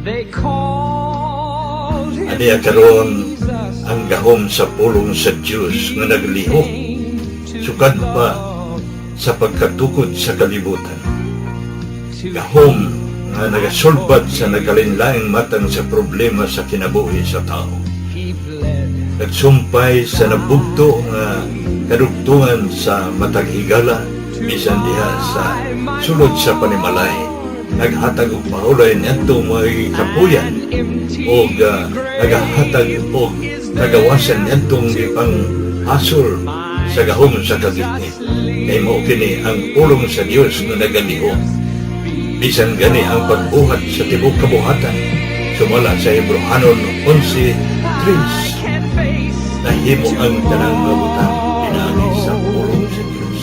They called him Aniya karon Jesus. Ang gahom sa pulong sa Dios nga naglihok sukad pa sa pagkatukod sa kalibutan. Gahom nga nagasulbad sa nagkalainlaing matang sa problema sa kinabuhi sa tao. He bled. Nagsumpay sa nabugto nga kadugtungan sa matag higala, bisan diha sa sulod sa panimalay. Naghatag og pahulay niadto mga kapuyan og nagahatag og kagawasan niadtong gipang hasol sa gahom sa kagitnit. Kay mao kini ang pulong sa Dios nga nagalihok. Bisan gani ang pagbuhat sa tibuok kabuhatan, sumala sa Hebrohanon 11:3, Can face nahimo ang tanang mga butang pinaagi sa pulong sa Dios.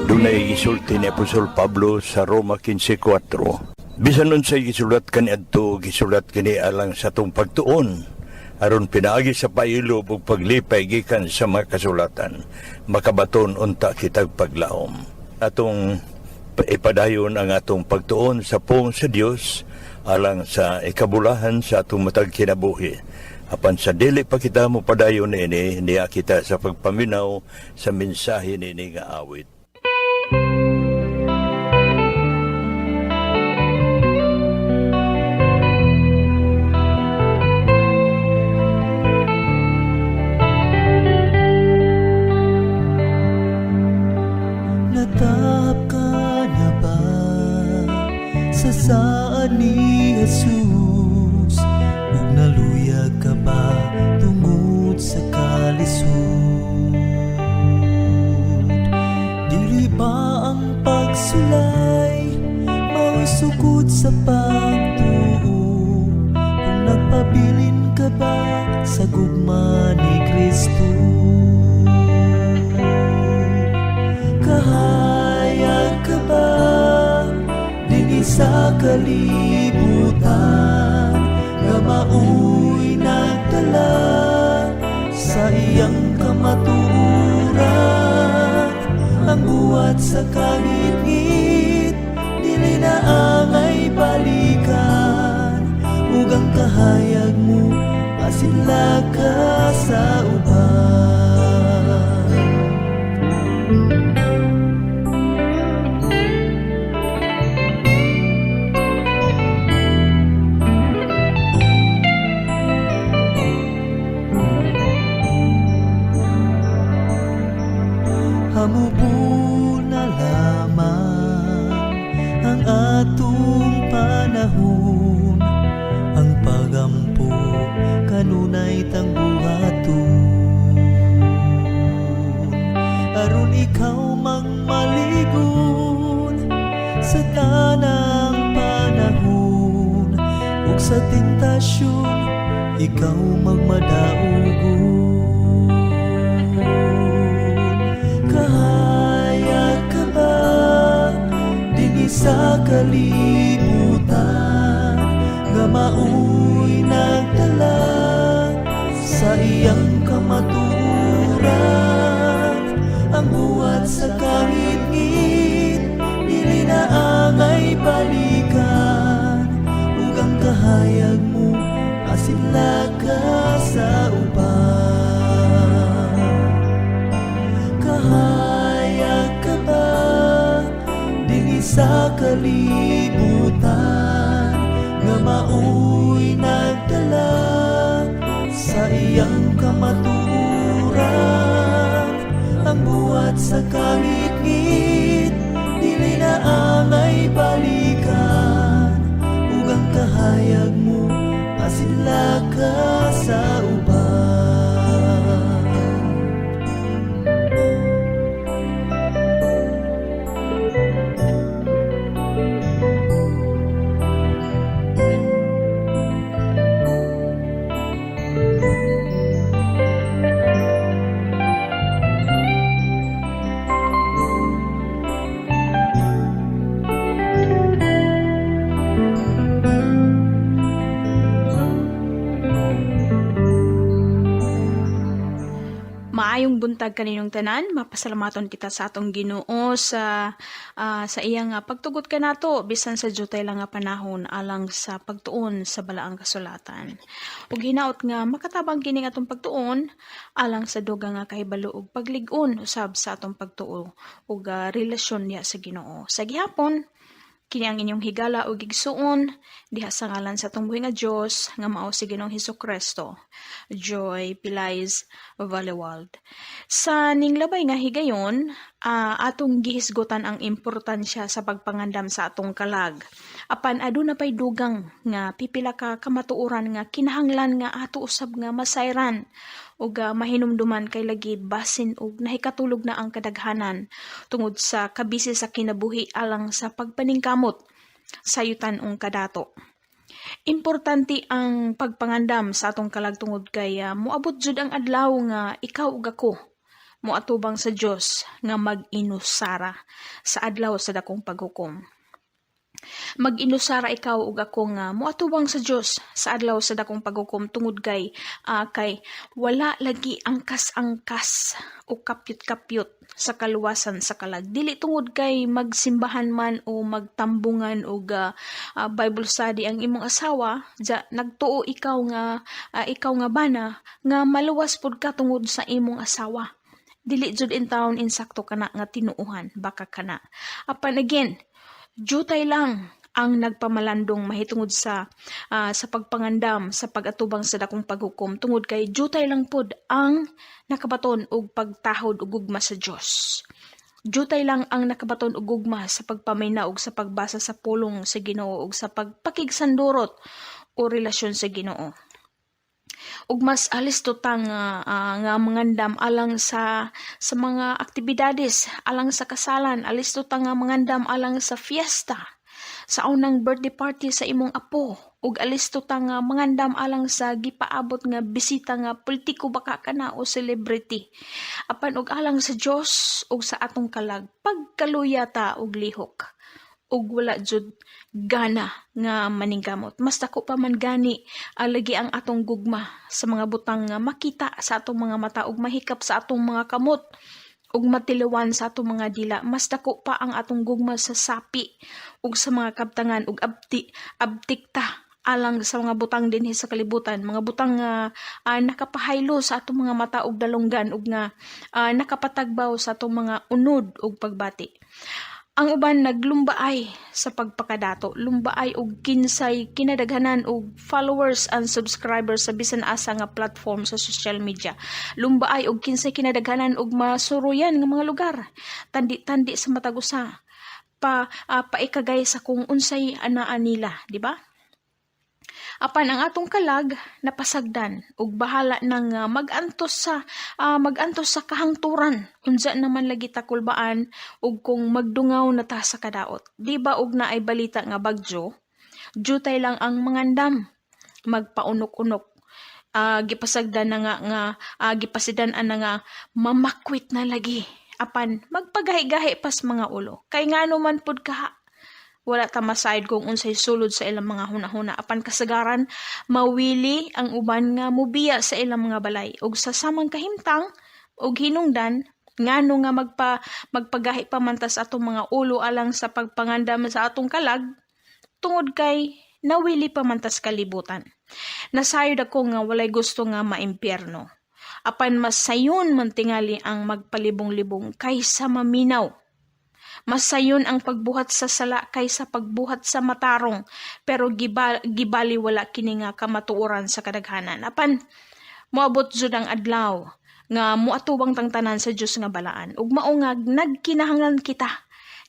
Dunay gisulti ni Apostol Pablo sa Roma 15:4. Bisan unsay gisulat kaniadto, gisulat kini alang sa atong pagtuon, aron pinaagi sa pailob ug paglipay gikan sa mga kasulatan, makabaton unta kitag paglaom. Atong ipadayon ang atong pagtuon sa pulong sa Dios alang sa ikabulahan sa atong matag kinabuhi. Apan sa dili pa kita mopadayon niini, niya kita sa pagpaminaw sa mensahe niini nga awit. Natahap ka na ba sa saad ni Jesus? Ug naluyag ka ba tungod sa kalisod? Dili ba ang pagsulay mao'y sukod sa pagtuo? Kung nagpabilin ka ba sa gugma ni Kristo? Kahayag ka ba dinhi sa kalibutan nga mao'y nagdala sa iyang kamatuoran? Ang buhat sa kangitngit dili na angay balikan, ug ang kahayag mo pasidla ka sa uban. Hamubo na lamang ang atong panahon, ang pagampo kanunay tang buhaton, aron ikaw magmaligon sa tanang panahon, ug sa tentasyon ikaw magmadaugon. Kahayag ka ba dinhi sa kalibutan nga mao'y nagdala sa iyang kamatuoran? Ang buhat sa kangitngit dili na angay balikan, ug ang kahayag mo pasidla ka sa uban. Kahayag ka ba dinhi sa kalibutan nga mao'y nagdala sa iyang kamatuoran? Ang buhat sa kangitngit dili na angay balikan, ug ang kahayag mo pasidla ka sa uban. Maayong buntag kaninyong tanan. Mapasalamaton kita sa atong Ginoo sa iya nga pagtugot kanato bisan sa jutay lang nga panahon alang sa pagtuon sa balaang kasulatan. Ug hinaot nga makatabang kining atong pagtuon alang sa dugang nga kahibalo ug paglig-on usab sa atong pagtuo ug relasyon niya sa Ginoo. Sa gihapon, kini ang inyong higala ug igsuon diha sa ngalan sa atong buhi nga Dios nga mao si Ginoong Hesus Kristo, Joy Pilais Valewald. Sa ninglabay nga higayon, atong gihisgutan ang importansya sa pagpangandam sa atong kalag. Apan aduna pay dugang nga pipila ka kamatuoran nga kinahanglan nga ato usab nga masayran ug mahinumduman kay lagi basin og nahikatulog na ang kadaghanan tungod sa kabisi sa kinabuhi alang sa pagpaningkamot sa yutan-ong kadato. Importante ang pagpangandam sa atong kalag tungod kay moabot jud ang adlaw nga ikaw ug ako moatubang sa Dios nga mag-inusara sa adlaw sa dakong paghukom. Mag-inusara ikaw ug ako nga moatubang sa Dios sa adlaw sa dakong paghukom tungod kay wala lagi angkas-angkas o kapyot-kapyot sa kaluwasan sa kalag. Dili tungod kay magsimbahan man o magtambungan og Bible study ang imong asawa, ja nagtuo ikaw nga bana nga maluwas pud ka tungod sa imong asawa. Dili jud in town insakto kana nga tinuohan baka kana. Apan again, jutay lang ang nagpamalandong mahitungod sa pagpangandam sa pag-atubang sa dakong paghukom tungod kay jutay lang pod ang nakabaton og pagtahod ug gugma sa Dios. Jutay lang ang nakabaton og gugma sa pagpaminaw ug sa pagbasa sa pulong sa Ginoo ug sa pagpakigsandurot o relasyon sa Ginoo. Ug mas alisto ta nga mangandam alang sa mga aktibidades, alang sa kasalan, alisto ta nga mangandam alang sa fiesta, sa unang birthday party sa imong apo, ug alisto ta nga mangandam alang sa gipaabot nga bisita nga politiko baka kana o celebrity. Apan og alang sa Dios ug sa atong kalag, pagkaluya ta og lihok ug wala jud gana nga maningkamot. Mas dako pa man gani lagi ang atong gugma sa mga butang nga makita sa atong mga mata ug mahikap sa atong mga kamot ug matilawan sa atong mga dila. Mas dako pa ang atong gugma sa sapi ug sa mga kabtangan ug abtik ta alang sa mga butang dinhi sa kalibutan, mga butang nga nakapahaylo sa atong mga mata ug dalunggan ug nga nakapatagbaw sa atong mga unod ug pagbati. Ang uban naglumbaay sa pagpakadato, lumbaay og kinsay kinadaghanan og followers and subscribers sa bisan asa nga platform sa social media. Lumbaay og kinsay kinadaghanan og masuruyan nga mga lugar. Tandi-tandi sa matag usa. Paikagay sa kung unsay anaa nila, di ba? Apan ang atong kalag napasagdan ug bahala nang magantos sa kahangturan. Unsa naman lagi ta kulbaan ug kung magdungaw na ta sa kadaot. Di ba og naay balita nga bagyo, jutay lang ang mangandam magpaunok-unok. Gipasagdan na nga nga gipasidan na nga mamakwit na lagi. Apan magpagahi-gahi pas mga ulo. Kay ngano man pud kaha, wala ta masayod kung unsay sulod sa ilang mga hunahuna, apan kasagaran mawili ang uban nga mubiya sa ilang mga balay ug sa samang kahimtang ug hinungdan, ngano nga magpagahi pa man ta sa atong mga ulo alang sa pagpangandam sa atong kalag tungod kay nawili pa man tas kalibutan? Nasayod ako nga walay gusto nga maimpyerno, apan mas sayon man tingali ang magpalibong-libong kaysa maminaw. Mas sayon ang pagbuhat sa sala kaysa pagbuhat sa matarong, pero gibaliwala kini nga kamatuoran sa kadaghanan. Apan moabot jud ang adlaw nga moatubang tang tanan sa Dios nga balaan. Ug mao nga nagkinahanglan kita.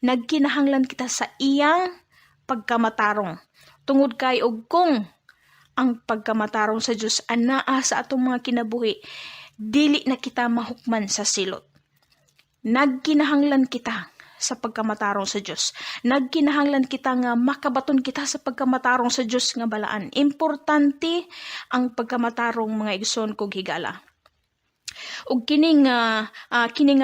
Nagkinahanglan kita sa iyang pagkamatarong. Tungod kay og kung ang pagkamatarong sa Dios anaa sa atong mga kinabuhi, dili na kita mahukman sa silot. Nagkinahanglan kita sa pagkamatarong sa Dios. Nagkinahanglan kita nga makabaton kita sa pagkamatarong sa Dios nga balaan. Importante ang pagkamatarong, mga igsoon kog higala. Ug kini nga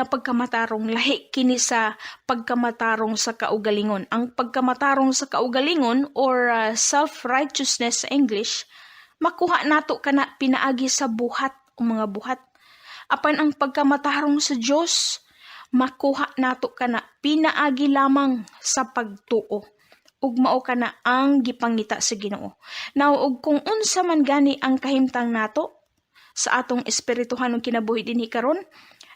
pagkamatarong lahi kini sa pagkamatarong sa kaugalingon. Ang pagkamatarong sa kaugalingon or self-righteousness sa English, makuha nato kana pinaagi sa buhat o mga buhat. Apan ang pagkamatarong sa Dios makuha nato kana pinaagi lamang sa pagtuo ug mao kana ang gipangita sa Ginoo. Now, ug kung unsa man gani ang kahimtang nato sa atong espirituhanong kinabuhi dinhi karon,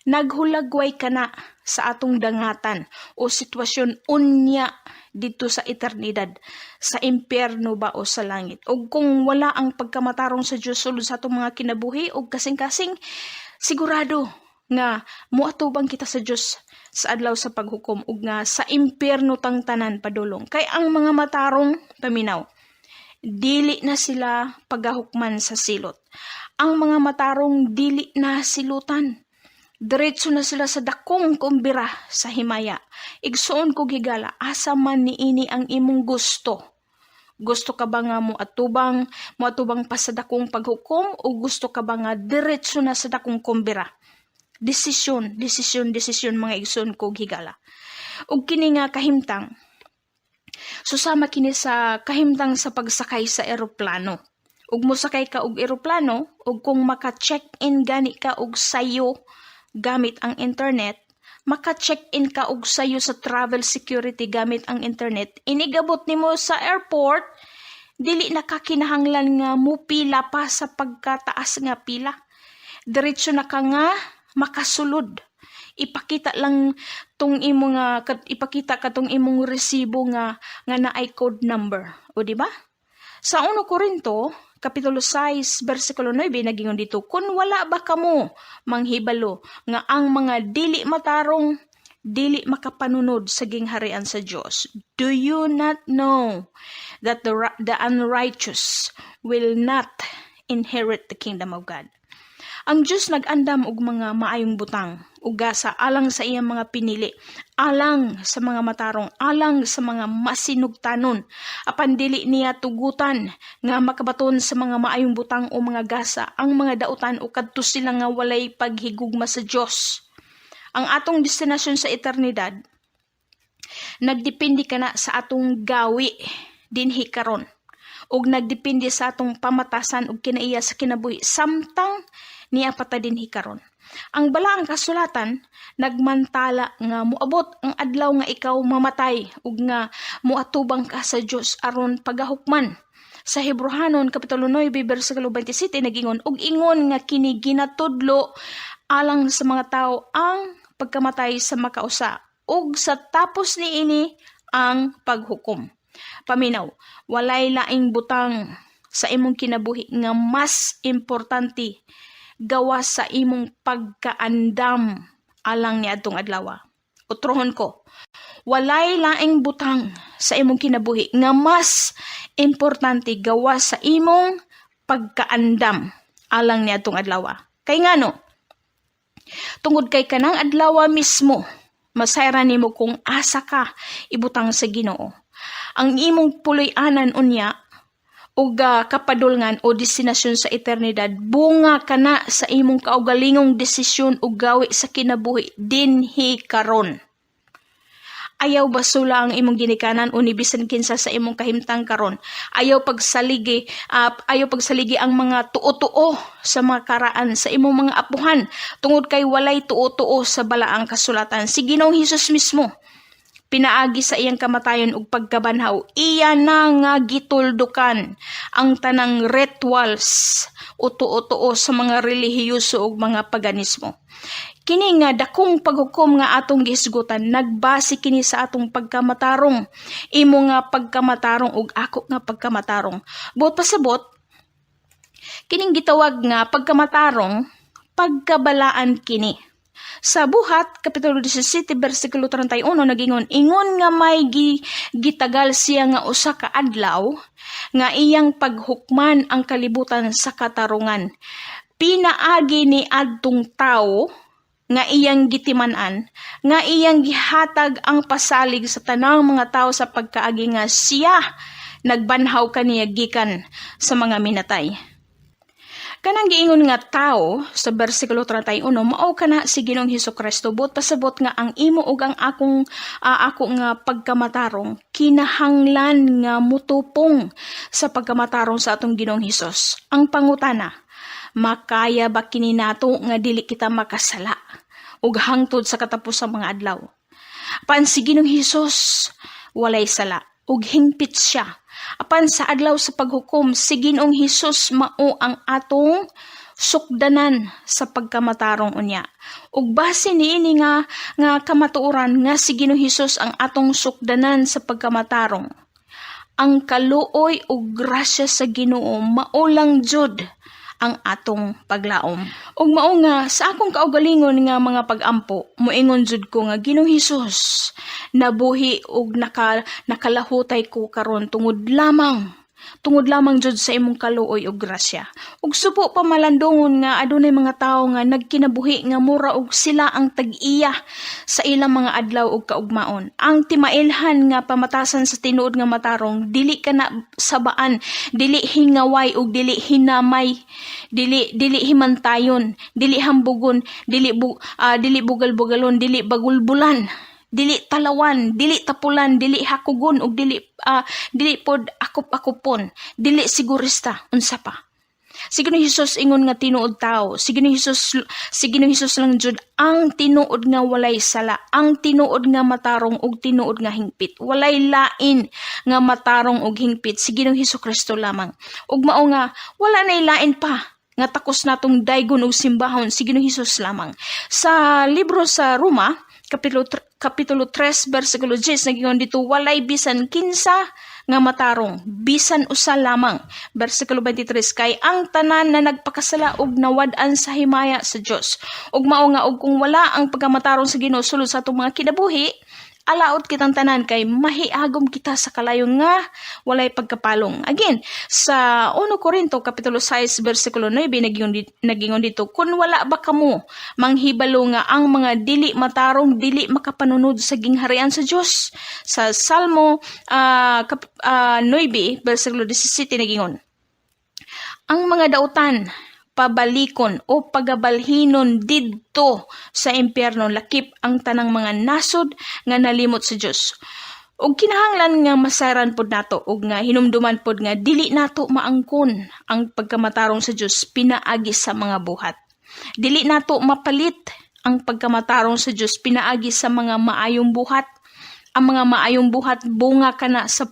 naghulagway kana sa atong dangatan o sitwasyon unya didto sa eternidad, sa impyerno ba o sa langit. Ug kung wala ang pagkamatarong sa Dios sulod sa atong mga kinabuhi ug kasing-kasing, sigurado nga moatubang kita sa Dios sa adlaw sa paghukom ug nga sa impyerno tang tanan padulong. Kay ang mga matarong, paminaw, dili na sila pagahukman sa silot. Ang mga matarong dili na silutan. Diretso na sila sa dakong kumbira sa himaya. Igsuon kog higala, asa man niini ang imong gusto? Gusto ka ba nga mo atubang pa sa dakong paghukom o gusto ka ba nga diretso na sa dakong kumbira? Desisyon, desisyon, desisyon, mga igsoon kog higala. Ug kini nga kahimtang, susama kini sa kahimtang sa pagsakay sa eroplano. Ug mosakay ka og eroplano ug kung maka-check-in gani ka og sayo gamit ang internet, maka-check-in ka og sayo sa travel security gamit ang internet, inigabot nimo sa airport, dili na ka kinahanglan nga mupila pa sa pagkataas nga pila. Diretso na ka nga makasulod. Ipakita lang tong imo nga ipakita katong imong resibo nga naay code number. O di ba? Sa 1 Korinto, Kapitulo 6, versikulo 9, nagingon dito, "Kun wala ba kamo manghibalo nga ang mga dili matarong dili makapanunod sa gingharian sa Dios? Do you not know that the unrighteous will not inherit the kingdom of God?" Ang Dios nag-andam og mga maayong butang ug gasa alang sa iyang mga pinili, alang sa mga matarong, alang sa mga masinugtanon. Apan dili niya tugutan nga makabaton sa mga maayong butang o mga gasa ang mga dautan o kadto sila nga walay paghigugma sa Dios. Ang atong destinasyon sa eternidad nagdepende kana sa atong gawi dinhi karon ug nagdepende sa atong pamatasan ug kinaiya sa kinabuhi samtang niya pa ta dinhi karon. Ang balaang kasulatan nagmantala nga moabot ang adlaw nga ikaw mamatay ug nga moatubang ka sa Dios aron pagahukman. Sa Hebrohanon kapitulo 9 bersikulo 27 nagingon ug ingon nga kini ginatudlo alang sa mga tao ang pagkamatay sa makausa ug sa tapos niini ang paghukom. Paminaw, walay laing butang sa imong kinabuhi nga mas importante gawas sa imong pagkaandam alang niadtong adlaw. Utrohon ko, walay laing butang sa imong kinabuhi nga mas importante gawas sa imong pagkaandam alang niadtong adlaw. Kay ngano? Tungod kay kanang adlaw mismo, masayran nimo kung asa ka ibutang sa Ginoo. Ang imong puloy-anan unya ug kapadulngan o destinasyon sa eternidad bunga kana sa imong kaugalingong desisyon ug gawi sa kinabuhi dinhi karon. Ayaw basula ang imong ginikanan o ni bisan kinsa sa imong kahimtang karon. Ayaw pagsaligi ang mga tuo-tuo sa mga karaan sa imong mga apuhan tungod kay walay tuo-tuo sa balaang kasulatan. Si Ginoong Hesus mismo, pinaagi sa iyang kamatayon ug pagkabanhaw, iya na nga gituldukan ang tanang rituals o tuo-tuo sa mga relihiyoso ug mga paganismo. Kini nga dakong paghukom nga atong gihisgutan, nagbase kini sa atong pagkamatarong, imo nga pagkamatarong ug ako nga pagkamatarong. Buot pasabot, kining gitawag nga pagkamatarong, pagkabalaan kini. Sa Buhat, Kapitulo 17, versikulo 31, nagingon, ingon nga may gitagal siya nga usa ka adlaw, nga iyang paghukman ang kalibutan sa katarungan pinaagi ni adtong tawo nga iyang gitiman-an, nga iyang gihatag ang pasalig sa tanang mga tao sa pagkaagi nga siya nagbanhaw kaniya gikan sa mga minatay. Kanang giingon nga tao sa bersikulo 31 mao kana si Ginoong Hesukristo. Buot pasabot nga ang imo ug ang ako nga pagkamatarong kinahanglan nga mutupong sa pagkamatarong sa atong Ginoong Hesus. Ang pangutana, Makaya ba kini nato nga dili kita makasala ug hangtod sa katapos sa mga adlaw? Apan si Ginoong Hesus walay sala ug hingpit siya. Apan sa adlaw sa paghukom, si Ginoong Hesus mao ang atong sukdanan sa pagkamatarong unya. Ug base niini nga kamatuoran nga si Ginoong Hesus ang atong sukdanan sa pagkamatarong, ang kaluoy ug grasya sa Ginoo mao lang jud ang atong paglaom. Ug mao nga sa akong kaugalingon nga mga pag-ampo, moingon jud ko nga, "Ginoong Hesus, nabuhi ug nakalahutay ko karon tungod lamang jud sa imong kaluoy ug grasya." Ug supo pa malandungon nga adunay mga tawo nga nagkinabuhi nga mura og sila ang tag-iya sa ilang mga adlaw ug kaugmaon. Ang timailhan nga pamatasan sa tinuod nga matarong, dili kana sabaan, dili hingaway ug dili hinamay, dili himantayon, dili hambugon, dili bugal-bugalon, dili bagulbulan, dili talawan, dili tapulan, dili hakugon ug dili pod akop-akopon, dili sigurista, unsa pa. Si Ginoong Hesus ingon nga tinuod tao. Si Ginoong Hesus lang jud ang tinuod nga walay sala, ang tinuod nga matarong ug tinuod nga hingpit. Walay lain nga matarong ug hingpit, si Ginoong Hesus Kristo lamang. Ug mao nga wala nay lain pa nga takos natong daygon ug simbahon, si Ginoong Hesus lamang. Sa libro sa Roma, kapitulo 3 bersikulo 10, nagingon dito, "Walay bisan kinsa nga matarong, bisan usa lamang." Bersikulo 23, "Kay ang tanan na nagpakasala ug nawad-an sa himaya sa Dios." Ug mao nga og kung wala ang pagkamatarong sa Ginoo sulod sa atong mga kinabuhi, alaot kitang tanan kay mahiagom kita sa kalayo nga walay pagkapalong. Again, sa 1 Korinto kapitulo 6 bersikulo 9, nagingon dito, "Kun wala ba kamo manghibalo nga ang mga dili matarong dili makapanunod sa gingharian sa Dios?" Sa Salmo 9 bersikulo 17, nagingon, "Ang mga dautan pabalikon o pagabalhinon didto sa impyerno, lakip ang tanang mga nasod nga nalimot sa Dios." Ug kinahanglan nga masaran pod nato ug nga hinumduman pod nga dili nato maangkon ang pagkamatarong sa Dios pinaagi sa mga buhat. Dili nato mapalit ang pagkamatarong sa Dios pinaagi sa mga maayong buhat. Ang mga maayong buhat, bunga kana sa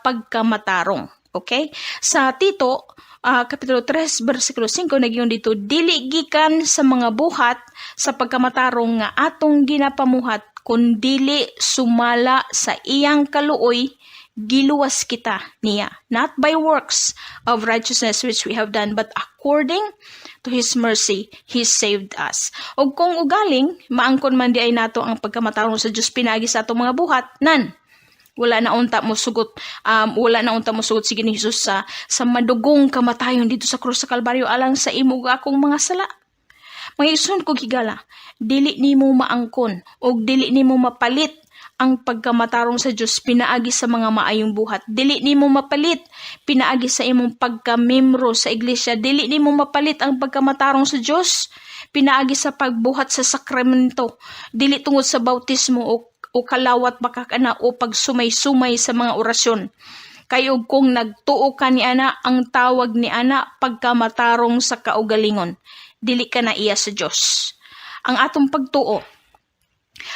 pagkamatarong. Okay? Sa Tito kapitulo 3 bersikulo 5, nagingon dito, "Dili gikan sa mga buhat sa pagkamatarong nga atong ginapamuhat, kundili sumala sa iyang kaluoy giluwas kita niya, not by works of righteousness which we have done, but according to His mercy He saved us." Og kung ugaling maangkon man diay nato ang pagkamatarong sa Dios pinaagi sa atong mga buhat, nan wala na unta mo sugot si Ginoong Jesus sa madugong kamatayon dito sa krus sa Kalbaryo alang sa imo ug akong mga sala. Mga igsoon kog higala, dili nimo maangkon ug dili nimo mapalit ang pagkamatarong sa Dios pinaagi sa mga maayong buhat. Dili nimo mapalit pinaagi sa imong pagkamembro sa iglesia. Dili nimo mapalit ang pagkamatarong sa Dios pinaagi sa pagbuhat sa sakramento. Dili tungod sa bautismo o kalawat baka kana o pagsumay-sumay sa mga orasyon. Kay og kung nagtuo ka ni ana, ang tawag ni ana pagkamatarong sa kaugalingon. Dili ka na iya sa Dios. Ang atong pagtuo,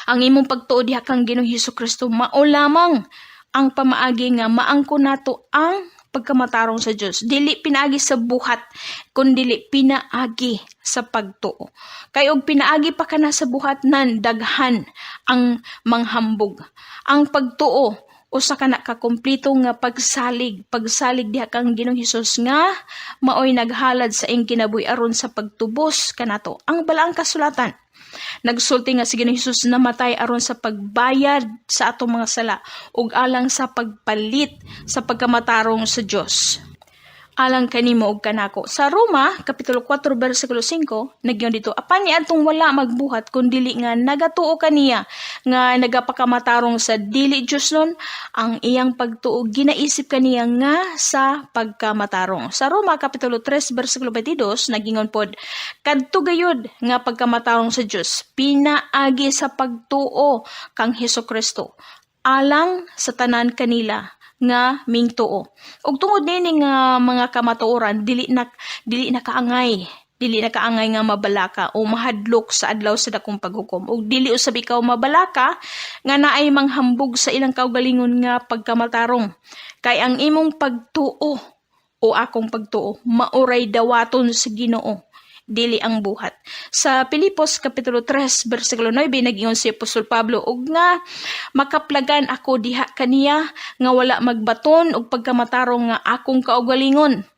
ang imong pagtuo diha kang Ginoong Hesus Kristo, mao lamang ang pamaagi nga maangkon nato ang pagkamatarong sa Dios. Dili pinaagi sa buhat, kundili pinaagi sa pagtuo. Kay og pinaagi pa kana sa buhat, nan daghan ang manghambog. Ang pagtuo, usa ka na ka kompleto nga pagsalig diha kang Ginoong Hesus nga maoy naghalad sa iyang kinabuhi aron sa pagtubos kanato. Ang Balaang Kasulatan nagsulti nga si Ginoong Hesus namatay aron sa pagbayad sa atong mga sala ug alang sa pagpalit sa pagkamatarong sa Dios alang kanimo ug kanako. Sa Roma, kapitulo 4, bersikulo 5, nagyon dito, "Apan niadtong wala magbuhat kun dili nga nagatuo kaniya nga nagapakamatarong sa dili Diosnon, ang iyang pagtuo ginaisip kaniya nga sa pagkamatarong." Sa Roma, kapitulo 3, bersikulo 22, nagingon pod, "Kadto gayud nga pagkamatarong sa Dios pinaagi sa pagtuo kang Hesus Kristo alang sa tanan kanila nga mingtuo. Ug tungod niini nga mga kamatuoran, dili na kaangay nga mabalaka o mahadlok sa adlaw sa dakong paghukom. Ug dili usab ikaw mabalaka nga naay manghambog sa ilang kaugalingon nga pagkamatarong. Kay ang imong pagtuo o akong pagtuo maoray dawaton sa Ginoo, dili ang buhat. Sa Pilipos kapitulo 3 bersikulo 9, nag-ingon si Apostol Pablo og nga makaplagan ako diha kaniya nga wala magbaton og pagkamatarong nga akong kaugalingon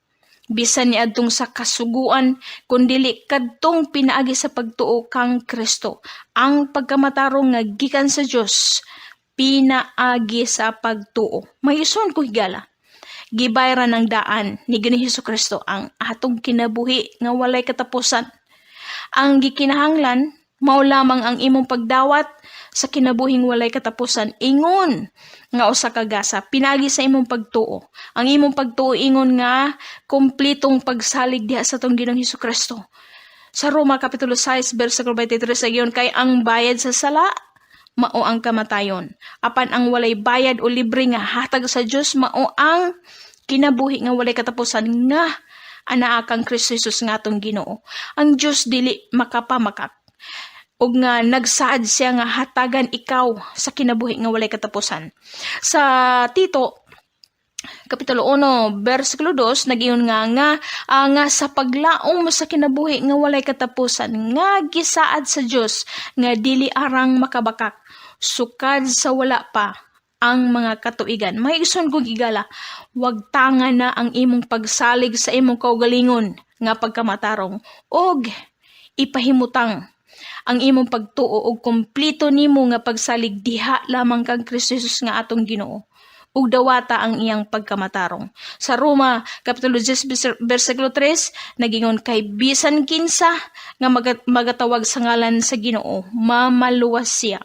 bisan niadtong sa kasuguan, kundili kadtong pinaagi sa pagtuo kang Kristo, ang pagkamatarong nga gikan sa Dios pinaagi sa pagtuo. Mga igsoon ko higala, gibayran ng daan ni Ginoong Hesus Kristo ang atong kinabuhi nga walay katapusan. Ang gikinahanglan mao lamang ang imong pagdawat sa kinabuhing walay katapusan ingon nga usa ka gasa pinagi sa imong pagtuo. Ang imong pagtuo ingon nga kumplitong pagsalig diha sa atong Ginoong Hesus Kristo. Sa Roma kapitulo 6 bersikulo 23 ayon, kay ang bayad sa sala mao ang kamatayon. Apan ang walay bayad o libre nga hatag sa Dios mao ang kinabuhi nga walay katapusan nga anaa kang Kristo Jesus nga atong Ginoo. Ang Dios dili makapamakak ug nga nagsaad siya nga hatagan ikaw sa kinabuhi nga walay katapusan. Sa Tito kapitulo 1 bersikulo 2, nag-ingon nga sa paglaom mo sa kinabuhi nga walay katapusan nga gisaad sa Dios nga dili arang makabakak sukad sa wala pa ang mga katuigan. Mga igsoon kong higala, wag tanga na ang imong pagsalig sa imong kaugalingon nga pagkamatarong og ipahimutang ang imong pagtuo og kompleto nimo nga pagsalig diha lamang kang Kristo Jesus nga atong Ginoo ug dawata ang iyang pagkamatarong. Sa Roma kapitulo 10 bersikulo 3, nagingon kay bisan kinsa nga magatawag sa ngalan sa Ginoo, mamaluwas siya.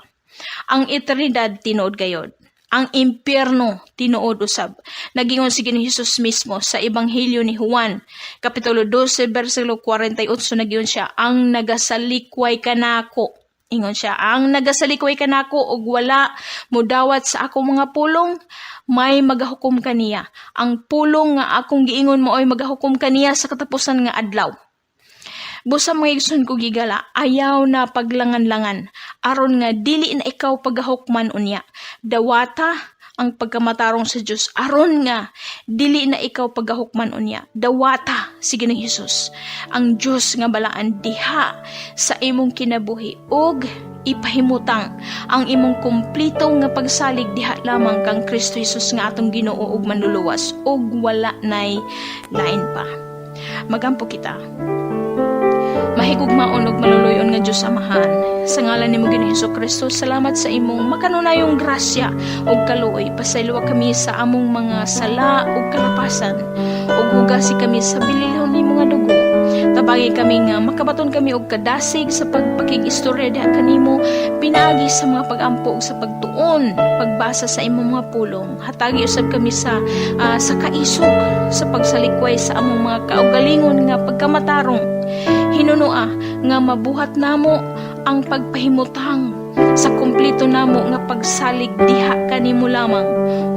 Ang eternidad tinuod gayod. Ang impyerno tinuod usab. Nagingon si Ginoong Hesus mismo sa Ebanghelyo ni Juan, kapitulo 12 bersikulo 48, nagingon siya, "Ang nagasalikway kanako," ingon siya, "ang nagasalikway kanako ug wala modawat sa akong mga pulong, may magahukom kaniya. Ang pulong nga akong giingon maoy magahukom kaniya sa katapusan nga adlaw." Busa, mga igsoon ko higala, ayaw na paglangan-langan aron nga dili na ikaw pagahukman unya. Dawata ang pagkamatarong sa Dios aron nga dili na ikaw pagahukman unya. Dawata si Ginoong Hesus, ang Dios nga balaan, diha sa imong kinabuhi ug ipahimutang ang imong kumpleto nga pagsalig diha lamang kang Kristo Jesus nga atong Ginoo ug Manluluwas ug wala nay lain pa. Magampo kita. Mahigugmaon ug maluluyon nga Dios Amahan, sa ngalan nimo Ginoong Hesus Kristo, salamat sa imong makanunayong grasya ug kaluoy. Pasayloa kami sa among mga sala ug kalapasan ug hugasi kami sa bililhon nimo nga dugo. Tabangi kami nga makabaton kami og kadasig sa pagpakig-istorya diha kanimo pinaagi sa mga pagampo ug sa pagtuon, pagbasa sa imong mga pulong. Hatagi usab kami sa kaisog sa pagsalikway sa among mga kaugalingon nga pagkamatarong. Hinunoa nga mabuhat namo ang pagpahimutang sa kumpleto namo nga pagsalig diha kanimo lamang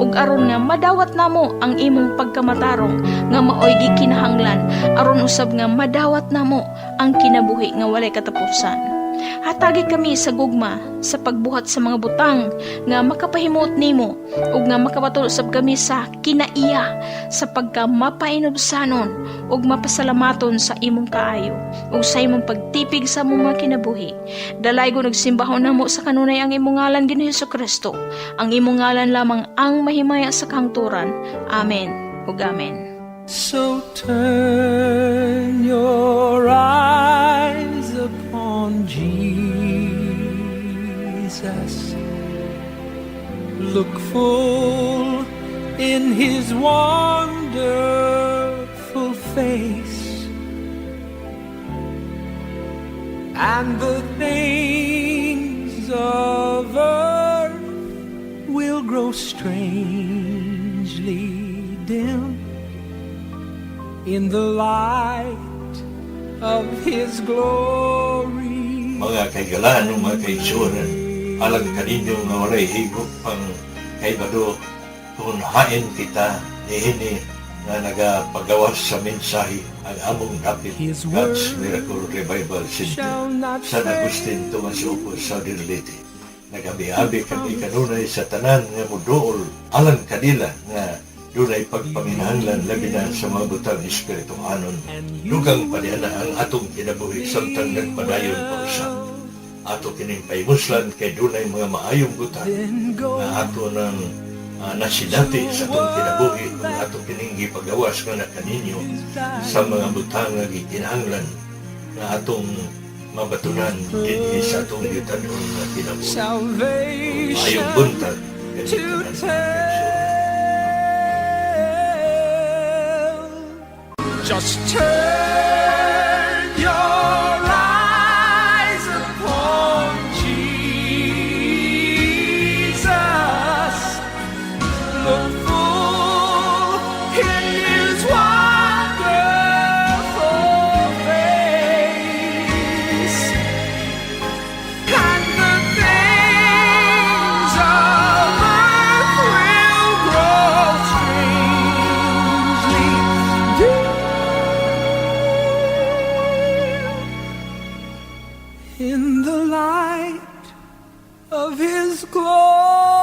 ug aron nga madawat namo ang imong pagkamatarong nga maoy gikinahanglan aron usab nga madawat namo ang kinabuhi nga walay katapusan. Hatagi kami sa gugma sa pagbuhat sa mga butang nga makapahimot nimo ug nga makabaton usab kami sa kinaiya sa pagka mapainubsanon ug mapasalamaton sa imong kaayo ug sa imong pagtipig sa among mga kinabuhi. Dalaygon ug simbahon namo sa kanunay ang imong ngalan, Ginoong Hesus Kristo. Ang imong ngalan lamang ang mahimaya sa kahangturan. Amen ug amen. So turn your eyes upon Jesus. Look full in his wonderful face, and the things of earth will grow strangely dim in the light of his glory. Mga kahigalaan o mga kaigsuonan, alang kaninyo nga walay higop pang kahibalo Kung hain kita niini nga nagapagawas sa mensahe ang among dapit His God's word Miracle Revival Center, shall not San Agustin, Tomas Opos, Southern Leyte. Nagabi-abi kami kanunay sa tanan nga muduol alang kanila nga dunay pagpanginahanglan, labi na sa mga butang espirituhanon. Dugang pa niya na ang atong kinabuhi samtang nagpadayon pa usab. Ato kining pahimuslan kay dunay mga maayong butang Then go nga ato nang nasinati sa atong kinabuhi kung ato kining gipagawas nga na kaninyo sa mga butang nga gikinahanglan nga atong mabatunan dinhi sa atong yutanon nga kinabuhi. Salvation Maayong buntag to kaning tanan. tell. Just turn your eyes upon Jesus. Look full in His wonderful face, and the things of earth will grow strangely dim in the light of His glory.